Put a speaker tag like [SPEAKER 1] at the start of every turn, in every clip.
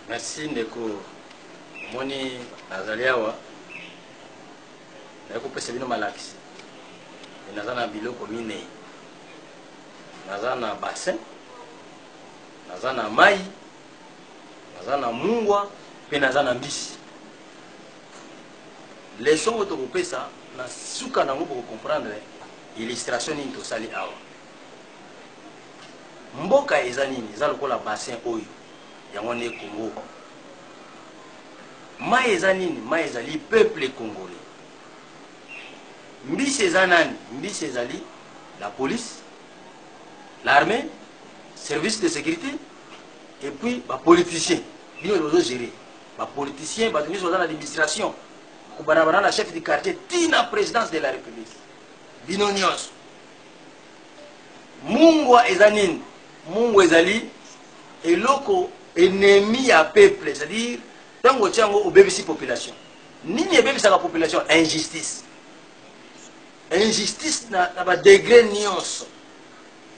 [SPEAKER 1] Merci ndeko, omoni nazali awa naye kopesa bino malakisi. Naza na biloko minei, naza na bassin, naza na mai, naza na mungwa mpe naza na mbisi. Leçon oyo tokopesa na suka nango bokocomprendre illustration nini tosali awa. Mboka eza nini? Eza lokola bassin oyo, yango nde Congo. Mai eza nini? Mai ezali peuple congolais. Mbisi eza nani? Mbisi ezali la police, l'armée, service de sécurité et puis ba politiciens. Bino bozo gérer ba politiciens, bato nyonso baza na administration, kobanda bana na chef du quartier ti na présidence de la République. Bino nyonso. Mungwa eza nini? Mungwa ezali eloko ennemi ya peuple, c'est-à-dire ntango otia yango obebisi population. Nini ebebisaka population? Injustice. Injustice na ba degré nyonso.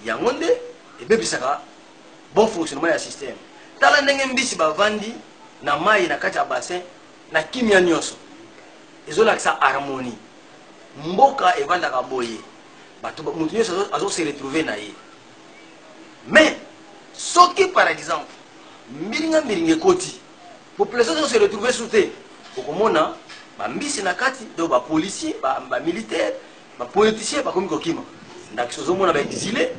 [SPEAKER 1] Yango nde ebebisaka bon fonctionnement ya système. Tala ndenge mbisi bavandi na mai na kati ya bassin na kimia nyonso, ezolakisa harmonie. Mboka evandaka boye, bato moto nyonso azo se retrouver na ye. Mais soki par exemple mbilinga mbilinga ekoti, population azo se retrouver su te, okomona bambisi na kati, donc bapolicier, bamilitaire, bapoliticien bakomi kokima. Ndakisa ozomona baexilé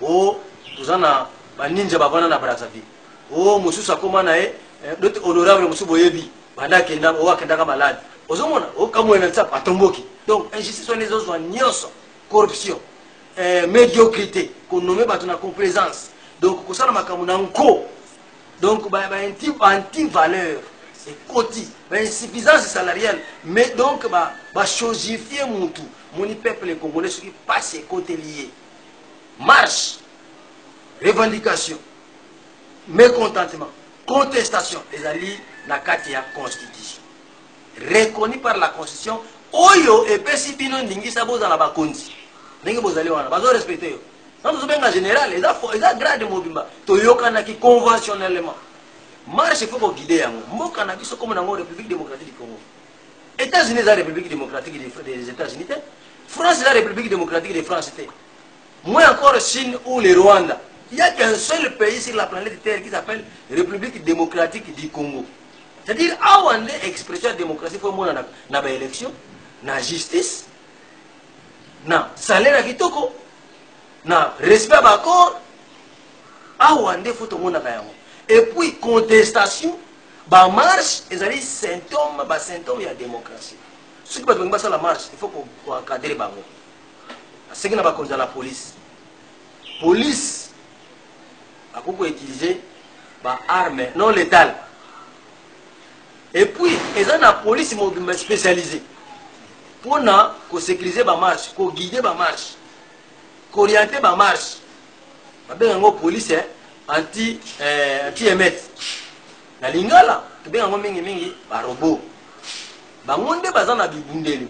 [SPEAKER 1] o toza na baninja bavanda na Brazzaville, o mosusu akóma na ye dote honorable mosusu boyebi banda akenda, o akendaka malade, ozomona okamwena na nsapo atomboki. Donc injustice wana ezozwa nyonso, corruption, médiocrité, konommer bato na complaisance, donc kosala makambo na nko, donc ba anti valeur ekoti, ba insuffisance salariale, mais donc bachosifier mutu. Moni peuple congolais, soki pasi ekoteli ye, marche, revendication, mécontentement, contestation ezali na kati ya constitution, reconnu par la constitution oyo epesi bino ndingisa bozala bakonzi. Ndenge bozali wana, bazorespecter yo. Ntango tozobenga général, eza grade mobimba toyokanaki conventionnellement. Marche, faut koguider yango. Mboka na biso komona yango République démocratique du Congo. États-Unis eza République démocratique des États-Unis te, France eza République démocratique de France te, moins encore Chine ou le Rwanda. Il y a qu'un seul pays sur la planète Terre qui s'appelle République démocratique du Congo. C'est-à-dire awa nde expression ya démocratie. Faut omona na baélection, na justice, na salaire ya kitoko, na respect ya baaccord. Awa nde faut tomonaka yango. Et puis contestation, bamarche ezali symptôme, basymptôme ya démocratie. Soki bato balingi basala marche, il faut koencadrer bango. Asengi na bakonzi ya la police, police akoki koutiliser baarme non létale. Et puis eza na police mobimba spécialisé mpona kosécuriser bamarche, koguider bamarche, koorienter bamarche. Babenga yango police anti émeute. Na lingala tobenga yango mingimingi barobo. Bango nde baza na bibundeli,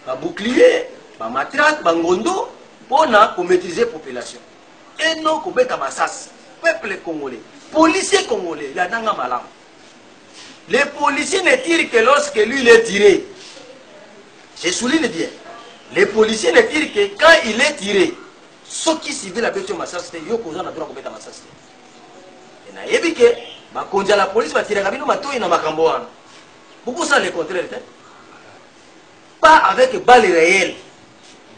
[SPEAKER 1] babouclier, bamatraque, bangondo mpona komaîtriser population eno kobeta masasi. Peuple congolais, policier congolais, landanga malamu: les policiers ne tirent que lorsque lui il est tiré. Je souligne bien: les policiers ne tirent que quand il est tiré. Soki civil abeti yo masasi te, yo koza na droit kobeta masasi te. Nayebi ke bakonzi ya la police batiraka bino matoi na makambo wana. Bokosala le contraire te, pas avec balle réelle.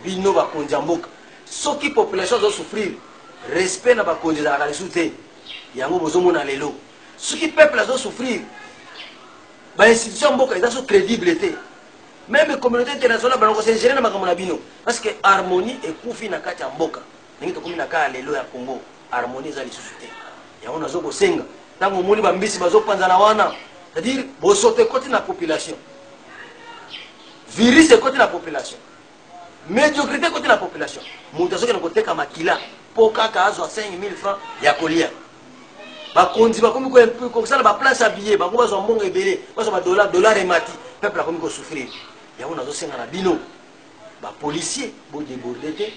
[SPEAKER 1] Bino bakonzi ya mboka, soki population azosouffrir, respect na bakonzi ezalaka lisusu te. Yango bozomona lelo, soki peuple azosouffrir, bainstitution ya mboka eza so crédible te. Même communauté internationale bana kos'ingérer na makambo na bino, parce que harmonie ekufi na kati ya mboka. Ndenge tokomi na kaka lelo ya Congo, harmonie eza lisusu te. Yango nazo kosenga, ntango omoni bambisi bazopanzana wana, c'est-à-dire bosoto ekoti na population, virus ekoti na population, médiocrité ekoti na population. Moto azokende koteka makila mpo kaka azwa 5000 francs ya kolia. Bakonzi bakomi kosala baplace ya billet, bango bazwa mbongo ebele, bazwa badollar, dollar emati, peuple akomi kosouffrir. Yango nazosenga na bino bapolicier, bodéborder te,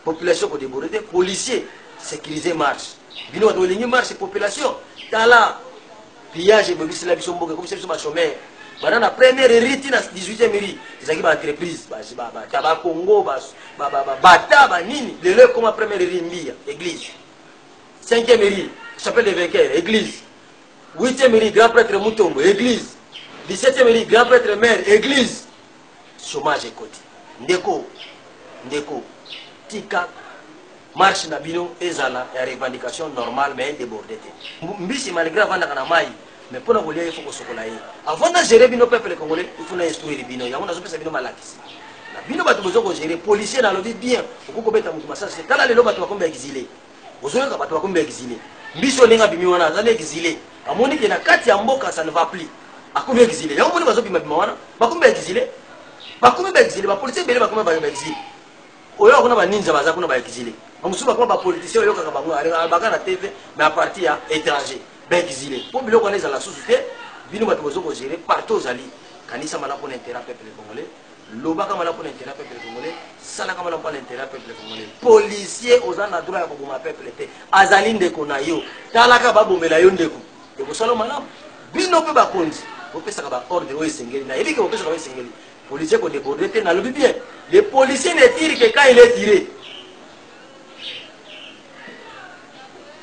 [SPEAKER 1] population kodéborder te. Policier, sécuriser marche. Bino bato bolingi marche population, tala pillage ebebisela biso mboka, ekomisa biso ba chômeurs. Banda na première rue ti na 18e rue ezalaki ba entreprise, ba ba Congo, ba bata, ba nini. Lelo ekoma première rue Mbiya, église. 5e rue Chapelle des Vainqueurs, église. 8e rue Grand Prêtre Mutombo, église. 17e rue Grand Prêtre Mère, église. Chômage ekoti. Ndeko, ndeko, tika marche na bino ezala ya revendication normale mais débordé te. Mbisi malgré avandaka na mayi, mais pona kolia il faut kosokola ye. Avant na gérer bino peuple congolais, il faut na instruire bino. Yango nazopesa bino malakisi. Na bino bato bozo ko gérer policier na lobi bien, okoki kobeta moto masasi. Tala lelo bato bakomi ba exilé. Ozoyoka bato bakomi ba exilé. Mbisi oyo ndenge abimi wana azali exilé. Amoni ke na kati ya mboka ça ne va plus. Akomi exilé. Yango moni bazobima bima wana, bakomi ba exilé. Bakomi ba exilé, ba policier ebele bakomi ba exilé. Oyo kuna ba ninja baza kuna ba exilé. Ba mosusu bakoma ba politicien oyokaka bango baka na TV mais à partir ya étranger ba exilé. Po biloko wana ezala susu te, bino bato bozo ko gérer partout ozali. Kanisa malamu pona intérêt peuple congolais. Lobaka malamu pona intérêt peuple congolais, salaka malamu pona intérêt peuple congolais. Policier oza na droit ya koboma peuple te. Azali ndeko na yo. Talaka babomela yo ndeko. Ekosala malamu. Bino pe bakonzi bopesaka ba ordre oyo esengeli. Nayebi ke bopesaka oyo esengeli. Policier ko déborder te, nalobi bien. Le policier ne tire que quand il est tiré.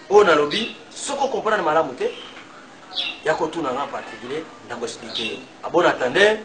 [SPEAKER 1] Oyo nalobi, soki comprendre malamu te, ya kotuna nga en particulier, nako expliquer yo. À bon entendeur.